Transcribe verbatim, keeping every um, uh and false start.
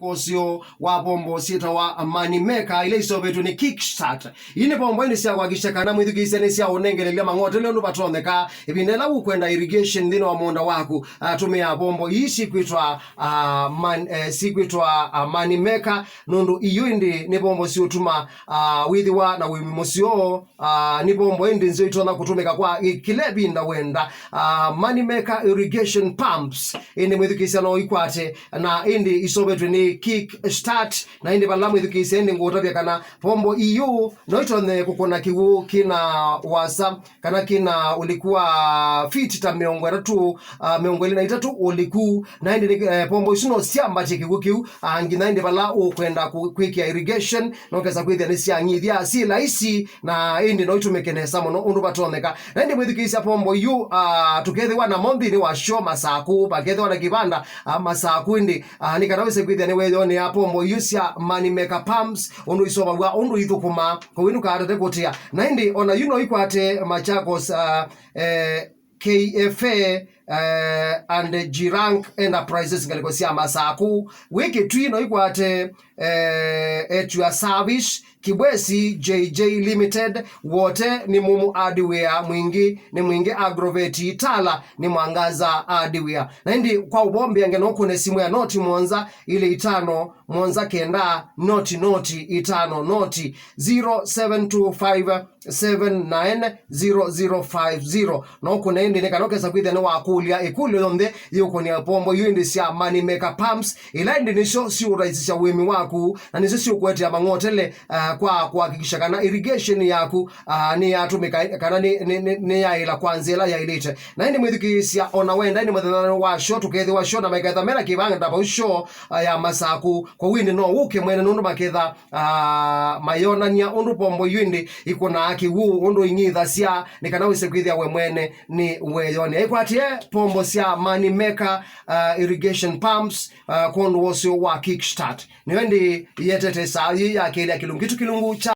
Ũseo wa pombo syĩtawa Money Maker, ila iseũvĩtw'e nĩ Kickstart. Ii nĩ pombo ĩndĩ sya kwakisha kana mwĩthukĩĩsya nĩ sya ũnengelelya mang'otele ũndũ vatonyeka. Ĩvinda ĩla ũkwenda irrigation nthĩnĩ wa mũũnda waku, ah, tũmĩa pombo ii sikwĩtwa, ah, man-, eh, sikwĩtwa, ah, Money Maker, nũndũ iyu ĩndĩ nĩ pombo siũtuma, ah, wĩthĩwa na ũĩmi mũseo. Ah, nĩ pombo ĩndĩ nzeo itonya kũtũmĩka kwa ĩ-, kĩla ĩvinda wenda. Ah, Money Maker irrigation pumps, ĩndĩ mwĩthukĩĩsya no ikwate, na ĩndĩ iseũvĩtw'e nĩ Kickstart, na ĩndĩ vala mwĩthukĩĩsya ĩndĩ ngũũtavya kana pombo iyu no itonye kũkũna kĩw'ũ kĩna wasa kana kĩna ũliku wa feet ta mĩongo ĩtatũ, ah, mĩongo ĩlĩ na itatũ ũliku, na ĩndĩ nĩ, eh, pombo isu no syambatye kĩw'ũ kĩu, ah, nginya ĩndĩ vala ũkwenda kũ-, kwĩkĩa irrigation, no kesa kwĩthĩa nĩ syang'ithya, syĩ laisi, na ĩndĩ no itũmĩke nesa mũno ũndũ vatonyeka. Na ĩndĩ mwĩthukĩĩsya pombo iyu, ah, tũkethĩwa namo nthĩnĩ wa show Masaku, vakethĩwa na kĩvanda, ah, Masaku, ĩndĩ, ah, nĩ kana wĩse kwĩthĩa nĩ weyonea pombo iyu sya Money Maker pumps, ũndũ iseũvaw'a, ũndũ ithũkũmaa, kwoou ndũkatate kũtĩa. Na ĩndĩ ona yu no ikwate Machakos, ah, eh, K F A, eh, and G-Rank Enterprises ngalĩko sya Masaku. Wĩ Kitui no ikwate, eh, At Your Service, Kibwezi J J Limited, Wote nĩ Mumu Hardware, Mwingi nĩ Mwingi Agrovet, Tala nĩ Mwangaza Hardware. Na ĩndĩ kwa ũvombea nge no ũkũne simũ ya noti mũonza ilĩ itano mũonza kenda noti noti itano noti, zero seven two five seven nine zero zero five zero. No ũkũne ĩndĩ nĩ kana ũkesa kwĩthĩa nĩ wakũlya ĩkũlyo yonthe yĩũkũnĩa pombo iu ĩndĩ sya Money Maker pumps, ila ĩndĩ nĩsyo siũraisisya ũĩmi waku, na nĩsyo siũkũetea mang'otele, ah, kwa kũhakikisha kana irrigation yaku, ah, nĩyatũmĩka kana nĩ, nĩ, nĩ, nĩyaĩla kwa nzĩa ĩla yaĩlĩte. Na ĩndĩ mwĩthukĩĩsya, ona wenda ĩndĩ mũthenya wa show, tũkethĩwa show na maketha mena kĩvanda vau show, ah, ya Masaku, kwoou ĩndĩ no ũke mwene nũndũ maketha, ah, mayonany'a ũndũ pombo iu ĩndĩ ikũnaa kĩw'ũ, ũndũ ing'ithasya, nĩ kana wĩse kwĩthĩa we mwene nĩ weyonea. Ĩkwatĩe pombo sya Money Maker, ah, irrigation pumps, ah, kwondũ wa ũseo wa Kickstart. Nĩyo ĩndĩ yetete saa yĩĩ ya kelĩ ya kĩlungu kĩtu kĩlungu kya